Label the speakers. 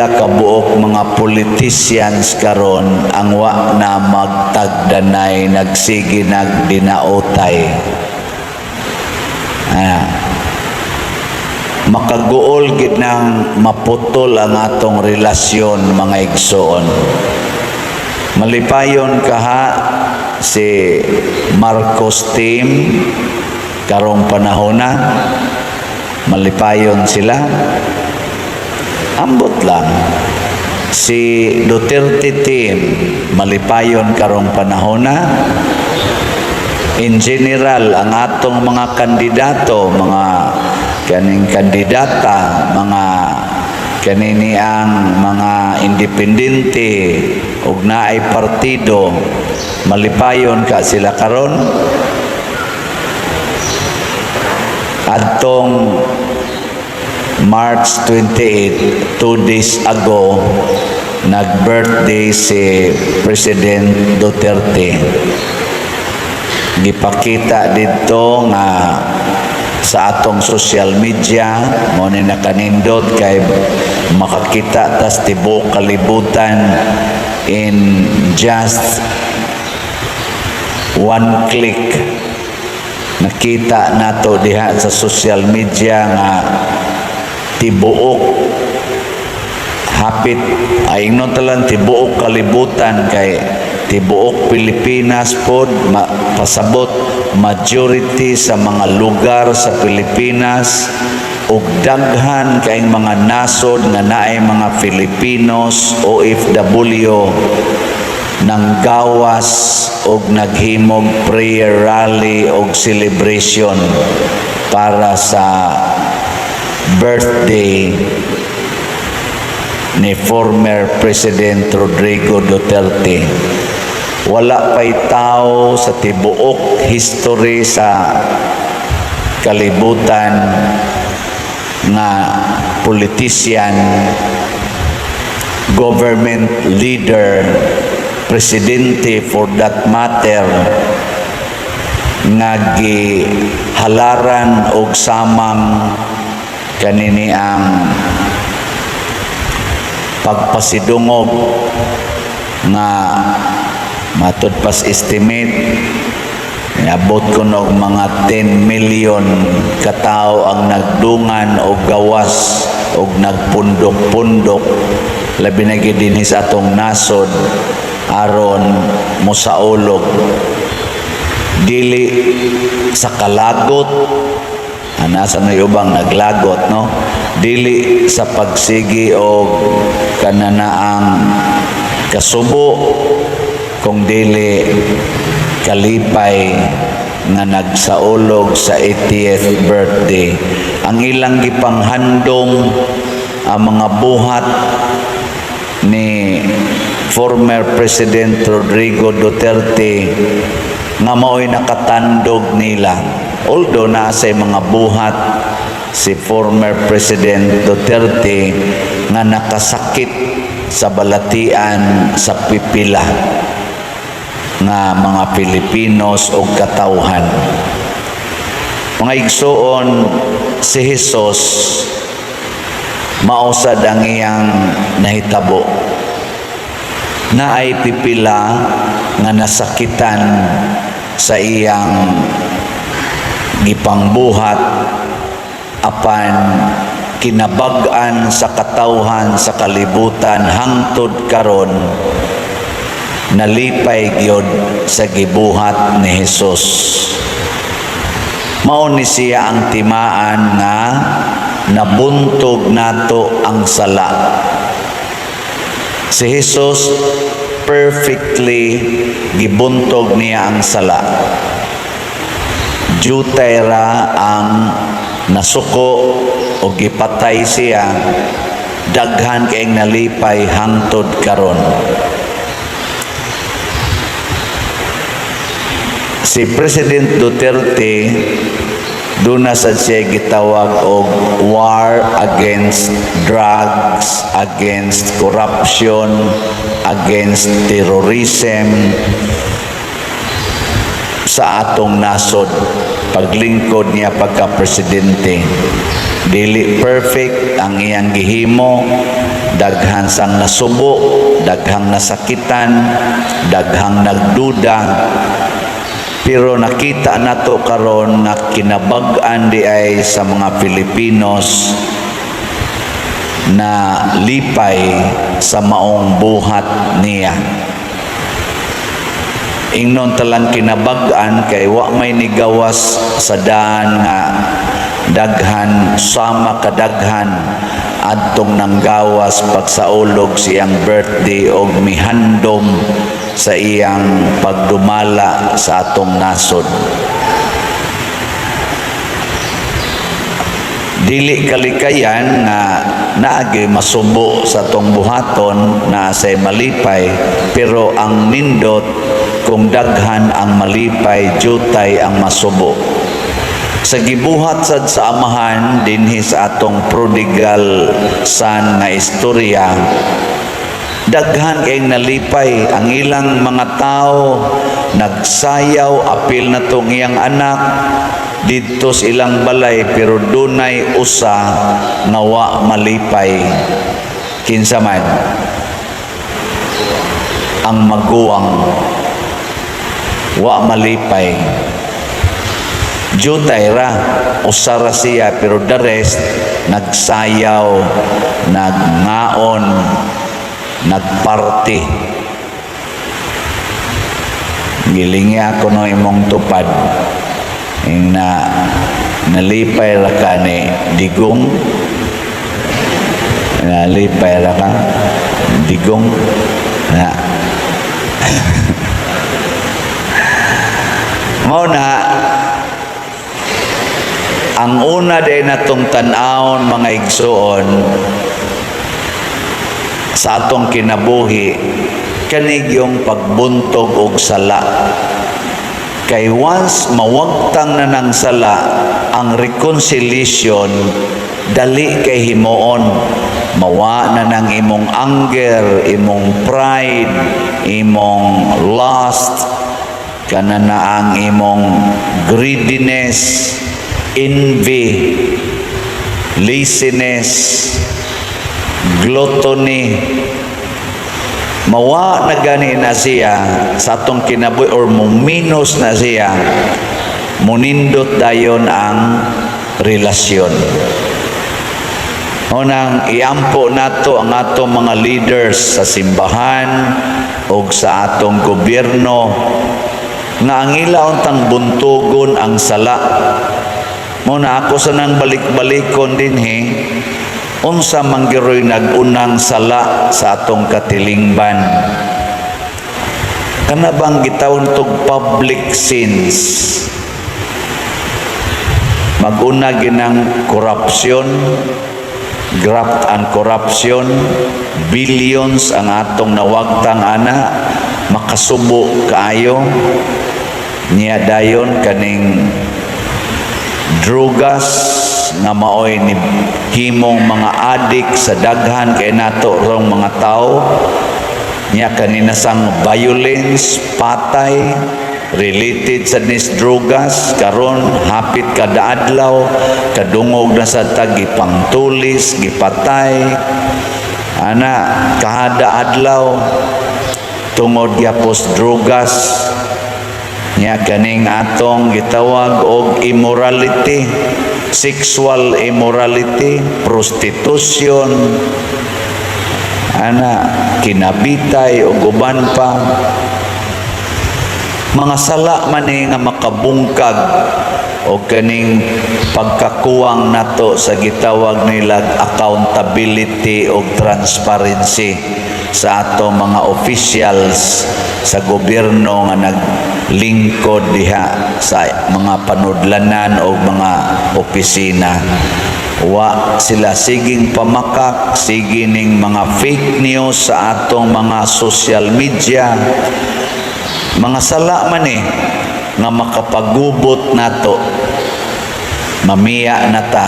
Speaker 1: Kabuok mga politicians karon ang wa na magtagdanay, nagsige nagdinaotay. Ah. Makaguol gid nang maputol ang atong relasyon, mga igsoon. Malipayon kaha si Marcos team karong panahon na? Malipayon sila? Ambot lang. Si Duterte team, malipayon karong panahon na? In general, ang atong mga kandidato, mga kaning kandidata, mga kanini ang mga independente ug naay partido, malipayon ka sila karon? Adtong March 28, 2 days ago, nag-birthday si President Duterte. Gipakita dito nga sa atong social media, mo ni nakanindot kay makakita tas tibuok kalibutan in just one click. Nakita nato diha sa social media nga tibuok hapit ay ingnon talang tibuok kalibutan, kay tibuok Pilipinas pod, pasabot majority sa mga lugar sa Pilipinas ug daghan kay mga nasod nga naay mga Filipinos OFW nang gawas og naghimog prayer rally og celebration para sa birthday ni former President Rodrigo Duterte. Wala pa'y tao sa tibuok history sa kalibutan nga politician, government leader, presidente for that matter, nga gihalaran og samang kanini ang pagpasidungog nga matud pas estimate niabot ko og mga 10 million katao ang nagdungan og gawas og nagpundok-pundok, labi na gid dinhi sa atong nasod, aron mosaulog, dili sa kalagot. Nasa na ubang naglagot, no? Dili sa pagsigi og kananaang kasubo, kung dili kalipay nga nagsaulog sa 80th birthday. Ang ilang gipanghandong ang mga buhat ni former President Rodrigo Duterte nga mao'y nakatandog nila. Although nasa mga buhat si former President Duterte nga nakasakit sa balatian sa pipila nga mga Pilipinos o katawhan. Mga igsuon, si Jesus mausad ang iyang nahitabo. Naay pipila nga nasakitan sa iyang gipangbuhat, apan kinabag-an sa katawhan sa kalibutan hangtod karon nalipay gyud sa gibuhat ni Jesus. Mao ni siya ang timaan nga nabuntog nato ang sala. Si Jesus, perfectly gibuntog niya ang sala. Jutay ra ang nasuko o gipatay siya, daghan kay nalipay hangtod karon. Si President Duterte, duna sa siya gitawag og war against drugs, against corruption, against terrorism sa atong nasod paglingkod niya pagka presidente. Dili perfect ang iyang gihimo. Daghan sang nasubo, daghang nasakitan, daghang nagduda, pero nakita nato karon nga kinabag-an diay sa mga Filipinos na lipay sa maong buhat niya. Ingnon talang kinabag-an kay wa may nigawas sa daan nga daghan, sama kadaghan adtong nanggawas pagsaulog siyang birthday og mihandom sa iyang pagdumala sa atong nasod. Dili kalikayan nga naagi masubo sa atong buhaton na say malipay, pero ang nindot kung daghan ang malipay, jutay ang masubo. Sa gibuhat sad sa amahan dinhi sa atong prodigal son nga istorya, daghan kay nalipay ang ilang mga tao, nagsayaw apil na tong iyang anak didto sa ilang balay, pero dunay usa nga wa malipay. Kinsa man? Ang maguwang wa malipay. Jutay ra, usa ra siya, pero the rest nagsayaw, nagngaon, nagparty. Gilingi ako no imong tupad ing na nalipay ra ka ni Digong, nalipay ra ka Digong na. Mao na ang una day natong tan-awon, mga igsuon, sa atong kinabuhi, kanig yung pagbuntog og sala, kay once mawagtang na ng sala, ang reconciliation dali kay himuon. Mawa na ng imong anger, imong pride, imong lust, kana na ang imong greediness, envy, laziness, gluttony. Mawa na gani na siya sa atong kinabuhi or muminos na siya, munindot dayon ang relasyon. Unang iampo nato ang atong mga leaders sa simbahan o sa atong gobyerno nga ang ila untang buntugon ang sala. Mao na ako sa nang balik-balikon dinhi, unsa man giroy nag-unang sala sa atong katilingban? Kana bang gitawon tog public sins? Mag-una ginang corruption, graft and corruption, billions ang atong nawagtang ana, makasubo kaayo niya. Dayon kaning drugas nga maoy ni himong mga adik sa daghan kay nato rong mga tao niya. Kanina sang violence, patay related sa nis drugas. Karon hapit kada adlaw kadungog na sa tag gipangtulis, gipatay ana kada adlaw tungod gyapos drugas niya. Kaning atong gitawag og immorality, sexual immorality, prostitution ana, kinabitay ug uban pa, mga sala man ni nga makabungkag o kaning pagkakuwang nato sa gitawag nilag accountability o transparency sa ato mga officials sa gobyerno nga naglingkod diha sa mga panudlanan o mga opisina. Wa sila siging pamakak, sige ning mga fake news sa atong mga social media. Mga sala man eh nga makapagubot nato, mamiya na ta.